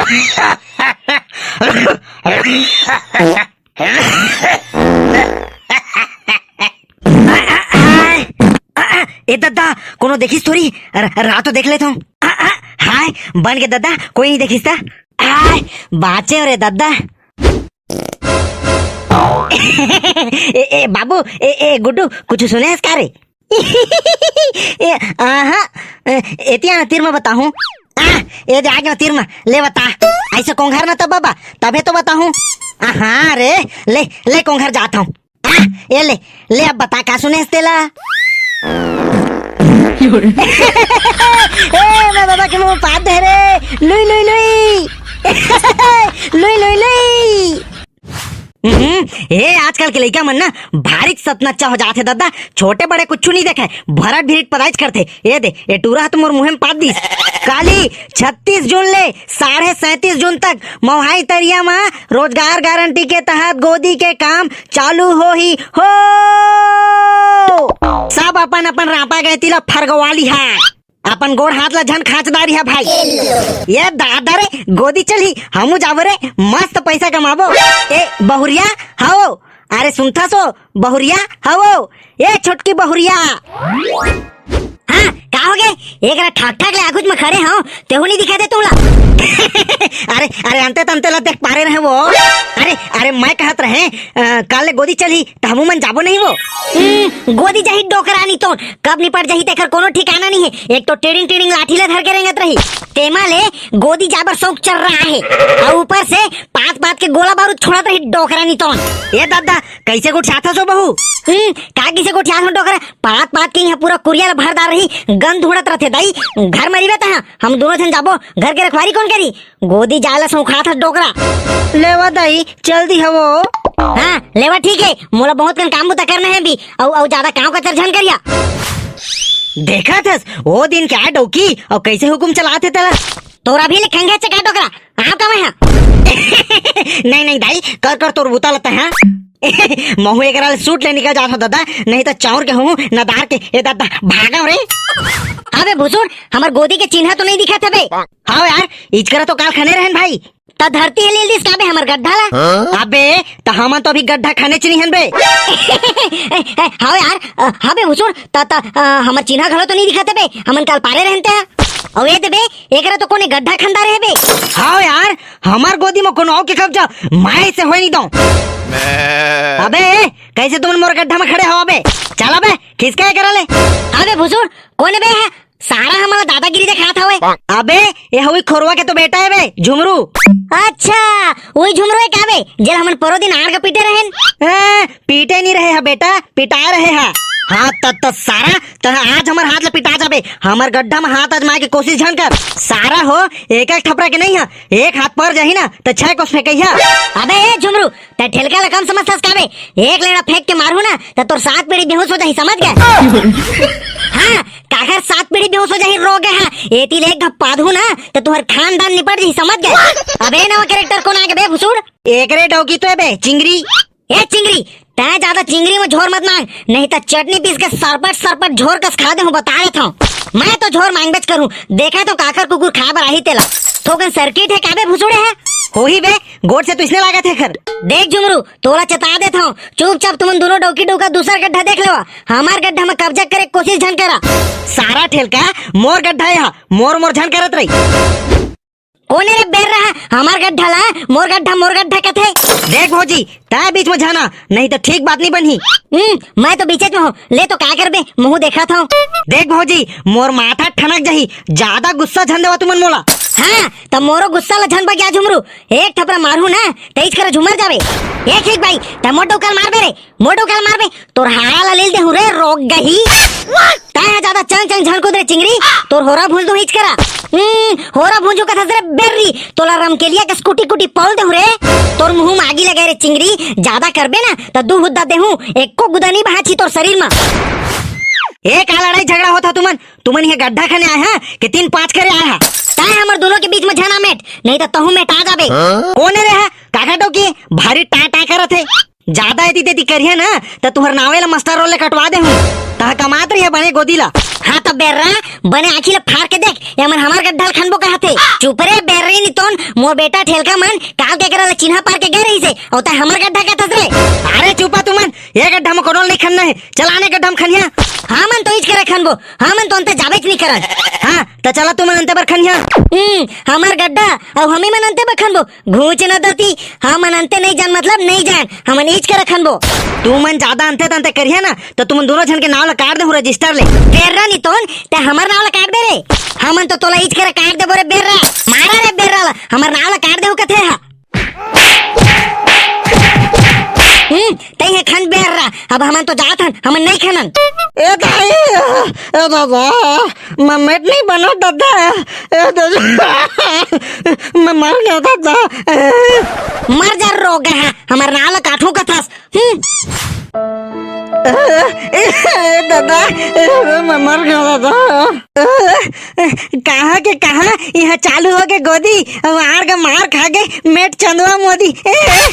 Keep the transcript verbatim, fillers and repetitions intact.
ए दद्दा, कोनो देखिस थोरी? र-, रा तो देख लेथंव। आ, आ, हाय, बन गे दद्दा, कोई नहीं देखिस त। आय, बाँचे रे दद्दा। ए, ए, बाबू, ए, ए, गुड्डू, कुछ सुने हस का रे? ए, आहा, ए, एतिया ना तीर म बताहूँ। आ, ए दे आ गया तीर म, ले बता। ऐसे कोंघर ना तब बाबा, तभे तो बताहूँ। आहा रे, ले, ले कोंघर जात हूँ। आ, ए ले, ले अब बता का सुने हस तेला? ए, मैं बाबा के मुंह पाद दे रे। लुई, लुई, लुई। लुई, लुई, लुई। हम्म, ए आजकल के लइका मन ना भारी सतनच्चा हो जाथे दद्दा, छोटे बड़े कुछु नहीं देखे, भरट भिरट पदाइच करथे। ए दे, ए टूरा ह तो मोर मुंह में पाद दिस। काली छत्तीस जून ले साढ़े सैंतीस जून तक मौहाई तरिया म रोजगार गारंटी के तहत गोदी के काम चालू होही हो। सब अपन अपन रापा गैती ला फरगवा लिहा, अपन गोड़ हाथ ला झन खांच डारिहा भाई। ए दादा रे, गोदी चलही, हमू जाबो रे, मस्त पैसा कमाबो। ए बहुरिया, हवो, अरे सुनथस ओ बहुरिया, हवो, ए छोटकी बहुरिया। हाँ, का हो गे? एक रा ठाक ठाक ले आगुच में खड़े हंव, तेहू नहीं दिखाते तुमला। अरे, अरे, अंते तंते ला देख पारे रहे वो। अरे, अरे, मैं कहत रहे, अ, काल ले गोदी चलही, त हमू मन जाबो नहीं वो। हम्म, गोदी जाही डोकरानी तोन, कब निपट जाही तेकर कोनो ठिकाना नहीं है। एक तो टेढ़िंग टेढ़िंग लाठी ला धर के रेंगत रही, तेमा ले गोदी जाबर शौक चल रहा है, और ऊपर से पात पात के गोला बारूद छोड़त रही डोकरानी तोन। ए दादा, कैसे गोठियाथस ओ बहू? हम्म, का किसे गोठियात हो डोकरा? पात पात के यहाँ पूरा कुरिया ला भर डार रही, गंध उड़त रथे दाई। घर मरीबे तहाँ, हम दोनों झन जाबो, घर के रखवारी कौन करी? गोदी जाय ला सौखाथस डोकरा। लेवा दाई, चल दी हवो। हाँ, लेवा ठीक है, मोला बहुत कन काम बुता करना है अभी, अउ, अउ ज्यादा कांव कचर झन करिया। देखत हस, ओ दिन क्या डौकी, अउ कैसे हुकुम चलात हे तेला। तोरा भी ले खंगे चका डोकरा, आंव का मैं हा? नहीं, नहीं दाई, कर, कर तोर बुता लता, हाँ। महू एकरा ले सूट ले निकल जात हूँ दादा, नहीं तो चाउर के हूँ, न दार के, ए दादा, भागव रे। अबे भुसुड़, हमर गोदी के चिन्हा तो नहीं दिखत हबे? हाँ यार, इचकरा तो काल खने रहन भाई। त धरती ह ले लिस काबे हमर गड्ढा ला? हाँ? अबे, त हमन तो अभी गड्ढा खने च नहीं हन बे। ए, ए, हाँ यार, अ, हाँ बे भुसुड़, त, त, अ, हमर चिन्हा घलो तो नहीं दिखत हबे, हमन काल पारे रहन ते। अउ ए दे बे, एकरा तो कोने गड्ढा खंदा रहे बे। हाँ यार, हमर गोदी में कोनो अउ के कब्जा, मैं से होय नहीं दो। अबे, कैसे तुमन मोर गड्ढा में खड़े हो बे? चला बे, खिसका एकरा ले। अबे भुसुड़, कोने बे है? सारा हमला दादागिरी देखात हवे। अबे, ए हवी खोरवा के तो बेटा है बे, झुमरू। अच्छा, वही झुमरू है का बे, जेल हमन परो दिन आड़ के पीटे रहन? हाँ, पीटे नहीं रहे हा बेटा, पिटा रहे हा। हाँ, त, त सारा, त आज हमर हाथ ले पिटा जाबे। हमर गड्ढा में हाथ आजमाए के कोशिश झन कर। सारा हो, एक एक थपरा के नहीं हा, एक हाथ पर जाही ना, त छह कोस फेंकइहा। अबे ए झुमरू, तै ठेलका ला कम समझथस का बे? एक लेड़ा फेंक के मारहूं ना, त तोर सात पीढ़ी बेहोश हो जाही, समझ गए? हाँ, काकर सात पीढ़ी बेहोश हो जाही, रोग है। एती ले एक घप पादहूं ना, त तोहर खानदान निपट जाही, समझ गए? अबे नवा कैरेक्टर कौन आ गे बे, भुसुड़? एकरे डौकी तो है बे, चिंगरी। ए चिंगरी, तै ज्यादा चिंगरी में झोर मत मांग, नहीं त चटनी पीस के सरपट सरपट झोर कस खा दे हूँ, बता देत हूँ। मैं तो झोर मांगबेच करूँ, देखा तो काकर कुकुर खा बर आही तेला। थोकन सर्किट है का बे भुसुड़े है? होही बे, गोठ से तो इसने लागत है खर। देख झुमरू, तोला चेता देत हूँ, चुपचाप तुमन दोनों डौकी डौका दूसर गड्ढा देख लेवा, हमार गड्ढा में कब्जा करे के कोशिश झन करा। सारा ठेलका, मोर गड्ढा है, मोर मोर झन करत रही। कोने रे बेर्रा, हमार गड्ढा ला मोर गड्ढा, मोर गड्ढा कथे। देख भौजी, तै बीच में झन आ, नहीं तो ठीक बात नहीं बनही। हम्म, मैं तो बीचेच में हूँ, ले तो का करबे, मुँह देखत हूँ। देख भौजी, मोर माथा ठनक जाही, ज्यादा गुस्सा झन देवा तुमन मोला। हाँ, त मोरो गुस्सा ला झन बगिया झुमरू, एक थपरा मारहूँ ना, त इच करा झुमर जाबे। एक एक भाई, त मोर डौका ल मारबे रे, मोर डौका ल मारबे, तोर हाड़ा ला लील देहूं रे, रोग गही। तैं ह ज्यादा चंग चंग झन कूद रे चिंगरी, तोर होरा भूंज दूं हिच करा। हम्म, होरा भूंजू कथस रे बेर्री, तोला रमकेलिया कस कुटी कुटी पल देहूं रे। तोर मुंह में आगी लगे रे चिंगरी, ज्यादा करबे ना त दू हुद्दा देहूं, एको गुदा नहीं बांची तोर शरीर में। ए का लड़ाई झगड़ा होत हा तुमन? तुमन ये गड्ढा खने आए हा कि तीन पांच करे आए हा? तैं हमर दोनों के बीच में झन आ मेट, नहीं त तहूं मेटा जाबे। कोने रे हा? काका डौकी भारी टां टां करत हे। ज्यादा एती तेती करिहा ना, त तुहर नावे ला मस्टर रोल ले कटवा देहूं। तह कमात रहिहा बने गोदी ला। हाँ त बेर्रा, बने आँखी ला फार के देख, ये मन हमार गड्ढा ल खनबो कहत हे। चुप रे बेर्री नितोन, मोर बेटा ठेलका मन काल के करा ला चिन्हा पार के गए रहिसे, अउ तैं हमर गड्ढा कथस रे। अरे चुपा तुमन, ये गड्ढा म कोनो ल नइ खनना हे, चल आने गड्ढा म खनिहा। हमन तो इच करा खनबो, हमन तो अंते जाबेच नइ करन। हाँ, त चला तुमन अंते बर खनिहा। हम्म, हमर गड्ढा, अउ हमी मन अंते बर खनबो। घूच न दती, हमन अंते नइ जान मतलब नइ जान, हमन इच करा खनबो। तुमन जादा अंते तंते करिहा ना, त तुमन दूनों झन के नाव ला काट देहूं रजिस्टर ले। बेर्रा नितोन, तैं हमर नाव ला काट दे रे। हमन तो तोला इच करा काट देबो रे बेर्रा। मारा रे बेर्रा ला, हमर नाव ला काट देहूं कथे हा। हम्म, तैं हे खन बेर्रा, अब हमन तो जात हन, हमन नइ खनन। ए दाई, ए दादा, मैं मेट नइ बनो दादा, ए दादा, मैं मर गेंव दादा। मर जा रोगहा, हमर नाव ला काटहूं कथस। हम्म। ए, ए, ए, दादा, ए, मैं मर गेंव दादा। ए, ए, कहाँ के कहाँ, इहाँ चालू होगे गोदी, अउ आड़ के मार खागे मेट चंदवा मोदी। ए, ए।